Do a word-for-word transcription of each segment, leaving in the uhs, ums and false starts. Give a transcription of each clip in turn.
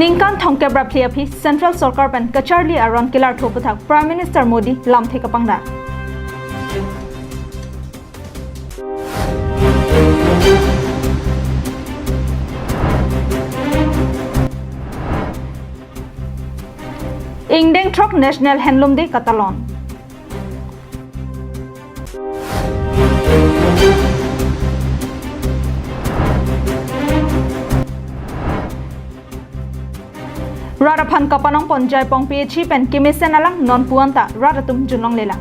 Ningkan thomkep ra phli aphi Central Sorkar pen kacharli aron kelarthu aputhak Prime Minister Modi lamthe kapangdak. Ingdeng throk National Handloom Day katalon. Rat aphan kapanong pon Jaipong P H E pen kemesen alang non puan ta rat atum junlonglelang.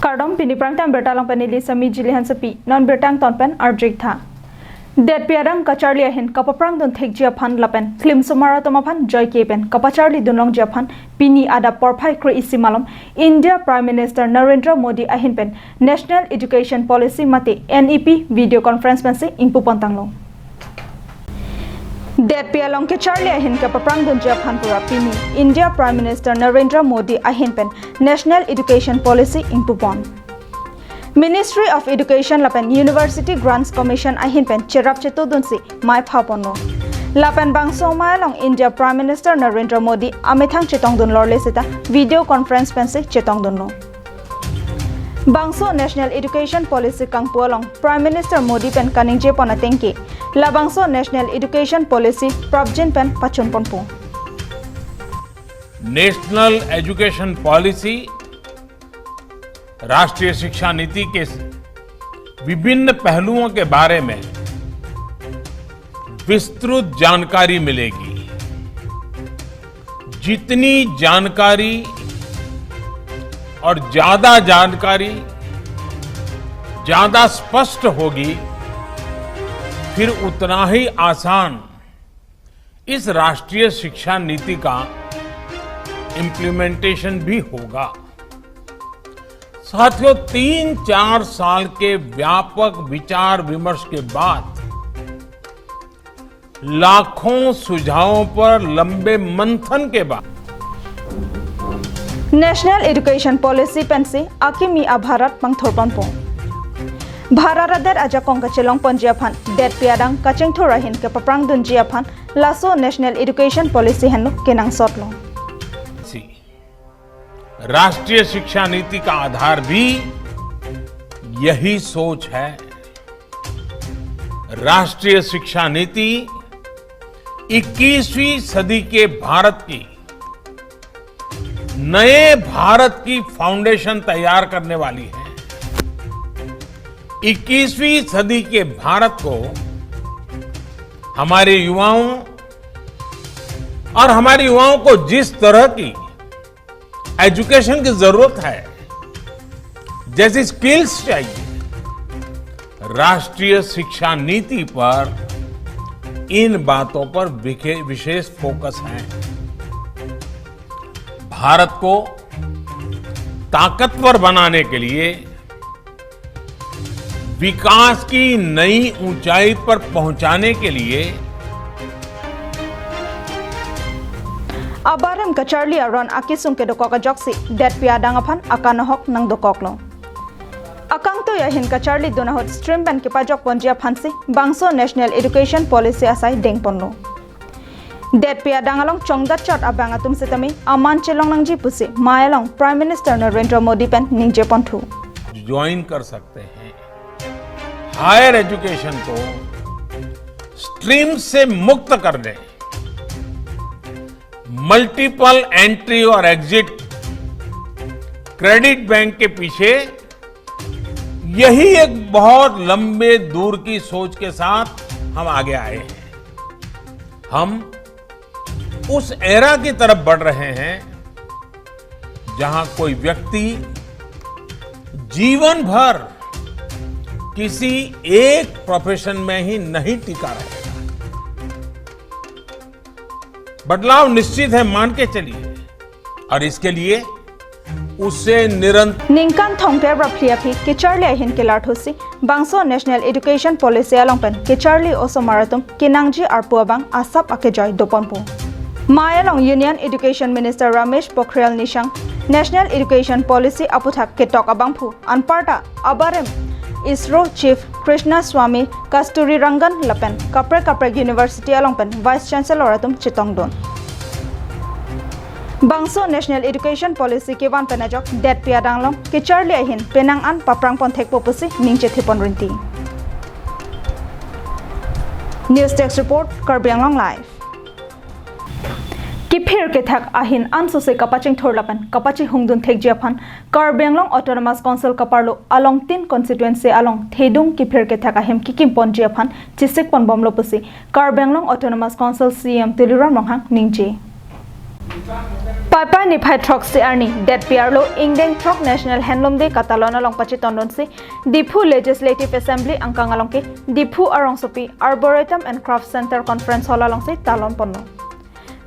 Kardom, pini prime time birta along pen neli Sami Jili Hansepi, non birta angton pen arju-ik tha. Detpi adang kacharli ahin kapaprangdun thekji aphan lapen klim osomar atum aphan joike pen kapacharlidun longji aphan pini adap porphai kre-isi malom India Prime Minister Narendra Modi ahin pen National Education Policy mate N E P video conference pensi ingpu pon tanglo. Detpi along kacharli ahin kapaprangdunji aphan pura pini India Prime Minister Narendra Modi ahin pen National Education Policy ingpu pon. Ministry of Education lapen University Grants Commission ahin pen cherap chetodunsi mei phau ponlo. Lapen bangso amei along India Prime Minister Narendra Modi amethang chetongdun lorle seta video conference pensi chetongdunlo. Bangso National Education Policy kangpu along Prime Minister Modi pen kaningje pon ateng ke labangso National Education Policy prapjin pen pachun ponpo. National education policy राष्ट्रीय शिक्षा नीति के विभिन्न पहलुओं के बारे में विस्तृत जानकारी मिलेगी। जितनी जानकारी और ज्यादा जानकारी ज्यादा स्पष्ट होगी, फिर उतना ही आसान इस राष्ट्रीय शिक्षा नीति का इम्प्लीमेंटेशन भी होगा। साथियों, तीन चार साल के व्यापक विचार विमर्श के बाद, लाखों सुझावों पर लंबे मंथन के बाद, National Education Policy pensi akimi a-Bharat pangthur ponpo. Bharat adet ajakong kachelong ponji aphan detpi adang kachingthur ahin kapaprangdunji aphan laso National Education Policy henlo kenangsotlo. राष्ट्रीय शिक्षा नीति का आधार भी यही सोच है। राष्ट्रीय शिक्षा नीति इक्कीसवीं सदी के भारत की, नए भारत की फाउंडेशन तैयार करने वाली है। इक्कीसवीं सदी के भारत को हमारे युवाओं और हमारे युवाओं को जिस तरह की एजुकेशन की जरूरत है, जैसी स्किल्स चाहिए, राष्ट्रीय शिक्षा नीति पर इन बातों पर विखे-, विशेष फोकस है। भारत को ताकतवर बनाने के लिए, विकास की नई ऊंचाई पर पहुंचाने के लिए, Abarim kacharli aron akesung kedokok ajoksi detpi adang aphan akanohok nangdokoklo. Akangtui ahin kacharlidun ahut stream pen kepajok ponji aphansi bangso National Education Policy asai dengponlo. Detpi adang along chongdat chot abang atum sitame aman chelong nangji pusi mei along Prime Minister Narendra Modi pen ningje ponthu. Join कर सकते हैं। Higher education को स्ट्रीम से मुक्त कर दें। Multiple entry और exit credit bank के पीछे यही एक बहुत लंबे दूर की सोच के साथ हम आगे आए हैं। हम उस एरा की तरफ बढ़ रहे हैं, जहां कोई व्यक्ति जीवन भर किसी एक प्रोफेशन में ही नहीं टिका रहेगा। बदलाव निश्चित है, मान के चलिए, और इसके लिए उसे निरंतर Ningkan thomkep ra phli aphi kacharli ahin kelarthusi bangso National Education Policy along pen kacharli osomar atum kenangji arpu abang asap akejoi doponpo. Mei along Union Education Minister Ramesh Pokhriyal Nishank National Education Policy aputhak ketok abangphu anparta abarim ISRO Chief Krishna Swami Kasturirangan lapen kaprek kaprek university along pen Vice Chancellor atum chetongdun. Bangso National Education Policy kevan pen ajok detpi adang along kecharli ahin penang an paprang pon thekpo pusi ningje thepon rinti. News Desk Report, Karbi Anglong Live. Kiphir kethak ahin ansose kapachingthur lapen kapachihungdun thekji aphan Karbi Anglong Autonomous Council kaparlo along tin constituency along thedung kiphir kethak ahem kikim ponji aphan chesik ponbomlo pusi Karbi Anglong Autonomous Council C E M Tuliram Ronghang ningje. Paipai niphai throksi arni detpi arlo ingdeng throk National Handloom Day katalon along pachetongdunsi Diphu Legislative Assembly angkang along ke Diphu arongsopi Arboretum and Craft Center Conference Hall alongsi talon ponlo.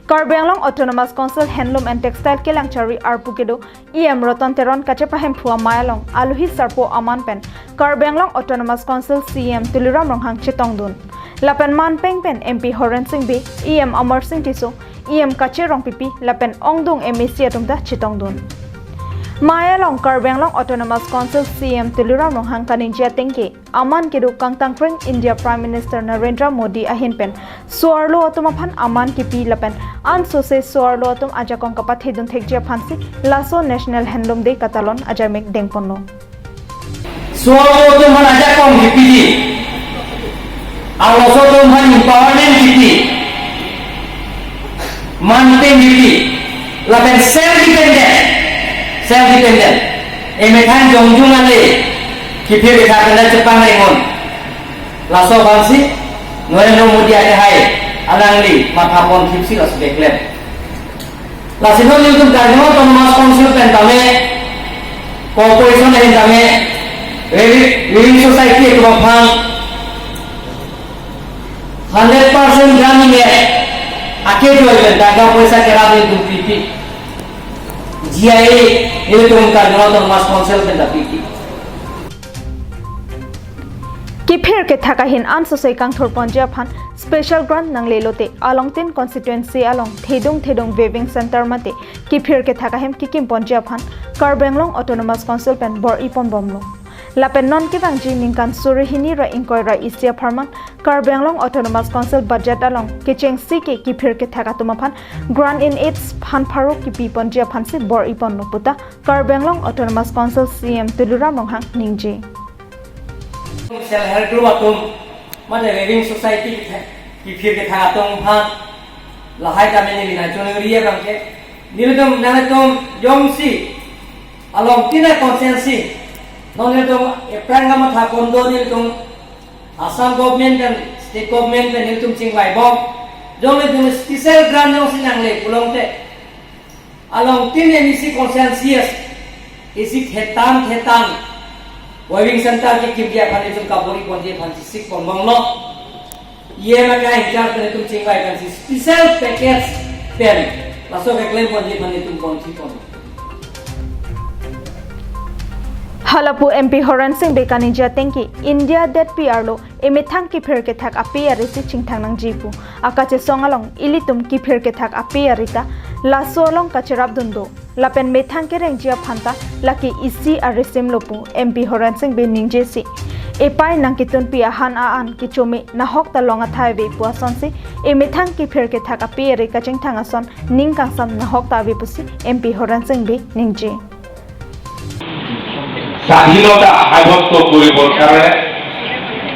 Karbi Anglong Autonomous Council Handloom and Textile kelang charli arpu kedo E M Roton Teron kachepahemphu amei along aluhi sarpo aman pen Karbi Anglong Autonomous Council C E M Tuliram Ronghang chetongdun. Lapen manpeng pen M P Horen Sing Bey, E M Amar Sing Tisso, E M Kache Rongpipi lapen ongdung M A C atum ta chetongdun. Mei along Karbi Anglong Autonomous Council C E M Tuliram Ronghang kaningje ateng ke aman kedo kangtangkreng India Prime Minister Narendra Modi ahin pen so-arlo atum aphan aman kipi lapen ansose so-arlo atum ajakong kapathedun thekji aphansi laso National Handloom Day katalon ajaimek dengponlo. So-arlo atum aphan ajakong kipiji, arloso atum aphan empowerment kipi, manpeng kipi, lapen self dependent, self dependent. Emethang jongjung ale kiphir kethak pen chepangrengon. Laso aphansi Narendra Modi akehai alangli matha pon thipsi laso keklem. Lasi non nelitum Karbi Anglong Autonomous Council pen tame, corporation ahin tame, weaving, weaving society atum aphan hundred percent grant ime, ake joy pen tangka poisa kerap nelitum pipi. G I A nelitum Karbi Anglong Autonomous Council pen ta pipi. Kiphir kethak ahin ansose kangthur ponji aphan special grant nangle lote along tin constituency along thedung thedung weaving center mate kiphir kethak ahem kikim ponji aphan Karbi Anglong Autonomous Council pen bor-i ponbomlo. Lapen non kevangji ningkan suri hini ra ingkoi ra isi apharman Karbi Anglong Autonomous Council budget along kechengsi ke kiphir kethak atum aphan grant in its phan pharo kipi ponji aphansi bor-i ponlo puta Karbi Anglong Autonomous Council C E M Tuliram Ronghang ningje. Self help group atum, mate weaving society kethe-, kiphir kethak atum aphan, lahai tame neli nangchoningri abang ke, nelitum, nangtum jongsi along tin a-constituency, non nelitum ephrang kamatha kondo nelitum Assam government pen state government pen nelitum chingvaibom, jong nelitum special grant jongsi nangle pulote, along tin M A C constituency isi thetan thetan weaving center kekimji aphan nelitum kabor-i ponji aphan chesik ponbomlo. E M akai in-charge pen nelitum chingvai aphansi special package pen laso keklem ponji aphan nelitum ponthi pon. Halapu M P Horen Sing Bey kaningje ateng ke India detpi arlo emethang kiphir kethak ape arisi chingthang nangji pu. Akachesong along ilitum kiphir kethak ape ari ta laso along kacherapdun do. Lapen methang kerengji aphan ta lake isi arisim lo pu M P Horen Sing Bey ningjesi, epai nangketunpi ahan a-an kechome nahok ta long athai ave pu asonsi emethang kiphir kethak ape ari kachingthang ason ning kangsam nahok ta ave pusi M P Horen Sing Bey ningje. স্বাধীনতা সাব্যস্ত কৰিবৰ কাৰণে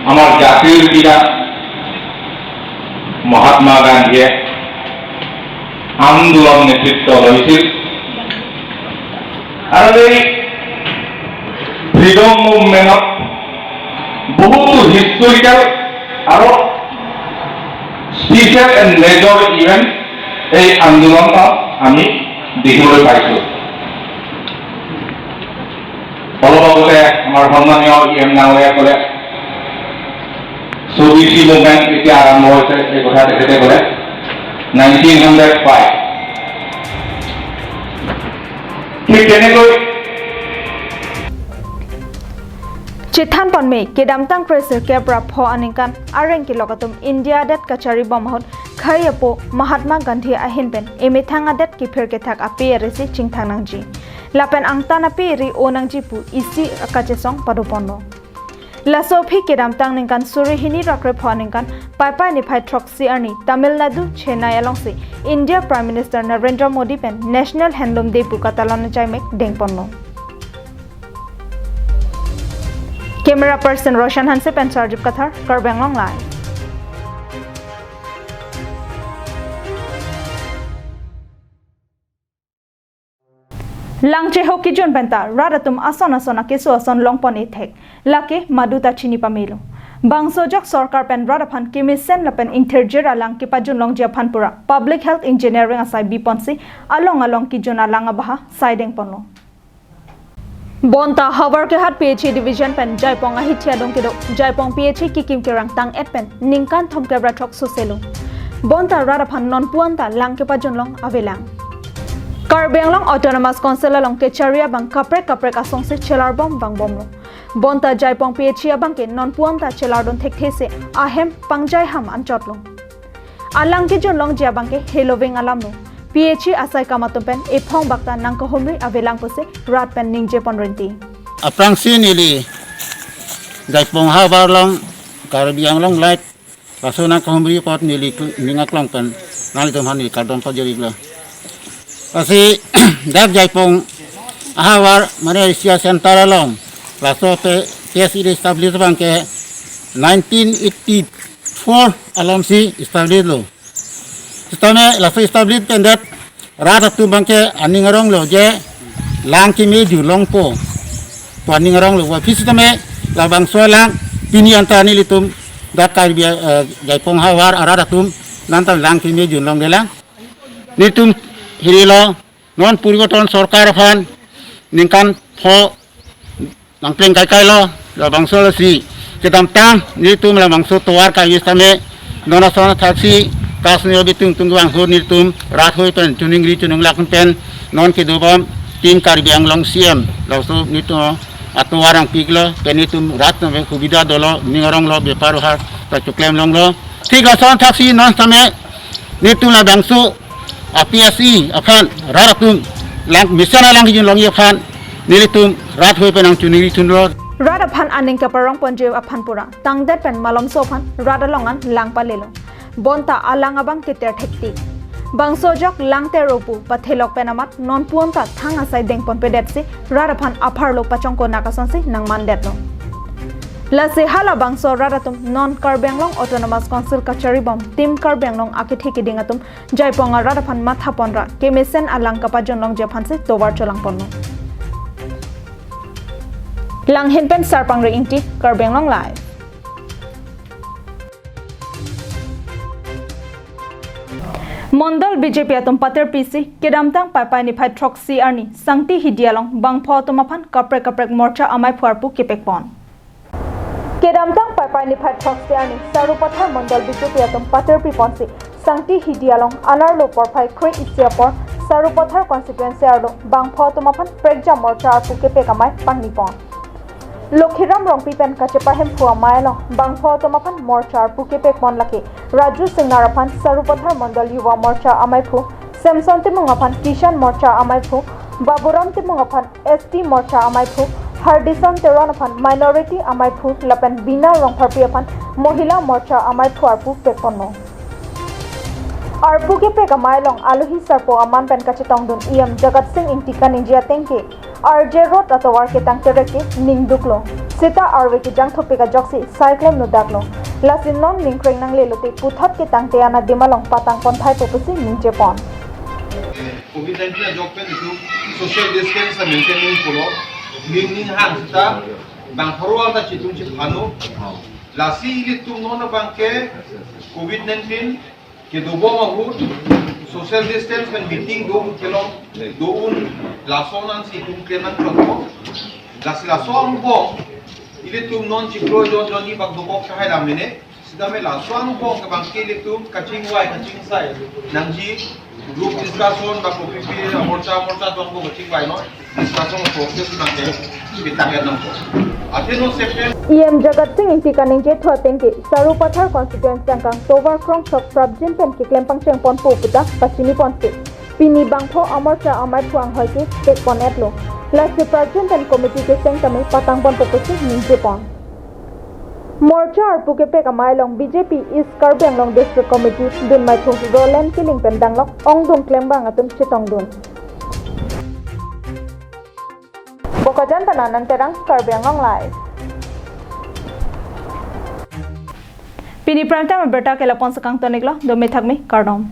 আমাৰ জাতিৰ পিতা মহাত্মা গান্ধীয়ে আন্দোলন নেতৃত্ব লৈছিল। আৰু এই ফ্ৰিডম মুভমেণ্টত বহুতো হিষ্টৰিকেল আৰু স্পেচিয়েল এণ্ড মেজৰ ইভেণ্ট এই আন্দোলনত আমি দেখিবলৈ পাইছোঁ। অলপ আগতে আমাৰ সন্মানীয় ই এম ডাঙৰীয়া ক'লে, স্বদেশী মুভমেণ্ট এতিয়া আৰম্ভ হৈছে, এই কথা তেখেতে ক'লে, নাইনটিন হাণ্ড্ৰেড ফাইভ। ঠিক তেনেকৈ Chethan ponme, kedamtang kre sirkep ra pho aningkan areng kelok atum India adet kacharibom ahut khei apo Mahatma Gandhi ahin pen emethang adet kiphir kethak ape arisi chingthang nangji. Lapen angtan ape ari o nangji pu isi akachesong padoponlo. Laso aphi kedamtang ningkan suri hini ra krepho aningkan Paipai niphai throksi arni Tamil Nadu Chennai alongsi India Prime Minister Narendra Modi pen National Handloom Day pu katalon ajaimek dengponlo. Camera person Roshan Hanse pen Sarjip Kathar, Karbi Anglong Live. Lang cheho kijun penta rat atum ason ason akeso ason longpon ethek. Lake madu ta chini pamelo. Bangso ajok sorkar pen rat aphan kemesen lapen ingthirjir alang kepajun longji aphan pura Public Health Engineering asai biponsi along along kijun alang abaha sai dengponlo. Bonta Howraghat P H E division pen Jaipong ahithi adung kedo Jaipong P H E kikim kerang tang-et pen ningkan thomkep ra throksi selo. Bonta rat aphan non puan ta lang kepajun long avelang. Karbi Anglong Autonomous Council along kechari abang kaprek kaprek asongsi chelarbom vangbomlo. Bonta Jaipong P H E abang ke non puan ta chelardun thekthesi ahem pangjai ham anchotlo. Alang kejun longji abang ke heloving alamlo. P H E asai kam atum pen ephong bakta nangkahumri avelang pusi rat pen ningje pon rinti. Aphrangsi neli Jaipong havar along Karbi Anglong Live laso nangkahumri apot neli kl-, ning aklong pen nanglitum aphan neli kardom pajirlo. Lasi dak Jaipong ahavar mane Asia Center along laso P-, P H E establish abang ke nineteen eighty-four alongsi establish lo. Sitame laso establish pendet rat atum abang ke aning aronglo je lang kemejun longpo pu aning aronglo. Aphi sitame labangso alang pini anta nelitum dak Karbi, eh, Jaipong havar arat atum nanta lang kemejun longlelang. Nelitum hirilo non puriboton sorkar aphan ningkan pho nangpleng kaikailo, labangso lasi kedamtang nelitum labangso tovar kaiwi sitame non ason athaksi kas neo bitung tung bangso nelitum rat hoi pen chuningri chuningla pen non kedobom Team Karbi Anglong C M laso nelitum atovar nangpiklo pen nelitum rat nang hubida dolo, ning aronglo, bepar ohar ta choklem longlo. Thik lason athaksi non sitame nelitum labangso a P H E aphan rat atum lang mesen alang kejun longji aphan nelitum rat hoi pen nangchuningri chunlo. Rat aphan aning kaparong ponji aphan pura tangdet pen malomso aphan rat along an lang palelo. Bonta alang abang keter thektik. Bangso ajok lang tero pu pathelok pen amat non puan ta thang asai dengponpedetsi rat aphan apharlo pachongkonak asonsi nangmandetlo. Lasi halabangso rat atum non Karbi Anglong Autonomous Council kacharibom Team Karbi Anglong akethe keding atum Jaipong arat aphan matha ponra kemesen alang kepajun longji aphansi tovar cholangponlo. Langhin pen Sarpangri Ingti, Karbi Anglong Live. Mondol B J P atum paterpisi kedamtang Paipai niphai throksi arni Sangti Hidi along bangpho atum aphan kaprek kaprek morcha amaiphu arpu kepekpon. Kedamtang Paipai niphai throksi arni Sarupathar Mondol B J P atum paterpiponsi Sangti Hidi along anerlo porphai kre-isi apor Sarupathar constituency arlo bangpho atum aphan prekjam morcha arpu kepek amei pangnipon. Lokhiram Rongpi pen kachepahemphu amei along bangpho atum aphan morcha arpu kepekpon lake Raju Singnar aphan Sarupathar Mondol Yuva Morcha amaiphu, Samson Timung aphan Kisan Morcha amaiphu, Baburam Timung aphan S T Morcha amaiphu, Hardison Teron aphan Minority amaiphu lapen Bina Rongpharpi aphan Mohila Morcha amaiphu arpu pekponlo. Arpu kepek amei along alohi sarpo aman pen kachetongdun E M Jagat Sing Ingti kaningje ateng ke R J Road atovar ketang terek ke ningduklo. Seta arve kejang thopik ajoksi sai klem nudaklo. Lasi non ningkreng nanglelote puthot ketangte an adim along patang ponthaipo pusi ningjepon. Covid nineteen ajok pen itum social distance ta maintain nangji pulo. Ning ning hang seta bang pharo ta chitum chiphan lo. Lasi ilitum non abang ke Covid nineteen kedobom ahut social distance pen meeting do kelong do-un lason ansi itum klem nangkokpo. Lasi laso angbong ilitum non chiklo jon jon ni bak dokok sahai lam mene. Sitame laso angbong ke abang ke ilitum kachingvai kachingsai nangji group discussion ba kopi pi morcha morcha do angbong kachingvai non discussion process abang ke bitang ya nangpo. Athe non September E M Jagat Sing Ingti kaningje thu ateng ke Sarupathar constituency angkang tovar krongchok prapjin pen keklem pangchengponpo puta pachiniponsi pini bangpho amorcha amaiphu anghoi ke pekpon-etlo. Lasi prapjin pen committee keseng tame patangponpo pusi ningjepon. Morcha arpu kepek amei along B J P East Karbi Anglong District Committee dunmei thu Roland Killing pen danglok ongdung klembang atum chetongdun. Bokajan pen Anand Terang, Karbi Anglong Live. Pini prime time abirta ke lapu-an si kangton-iklo, dome thakme, kardom.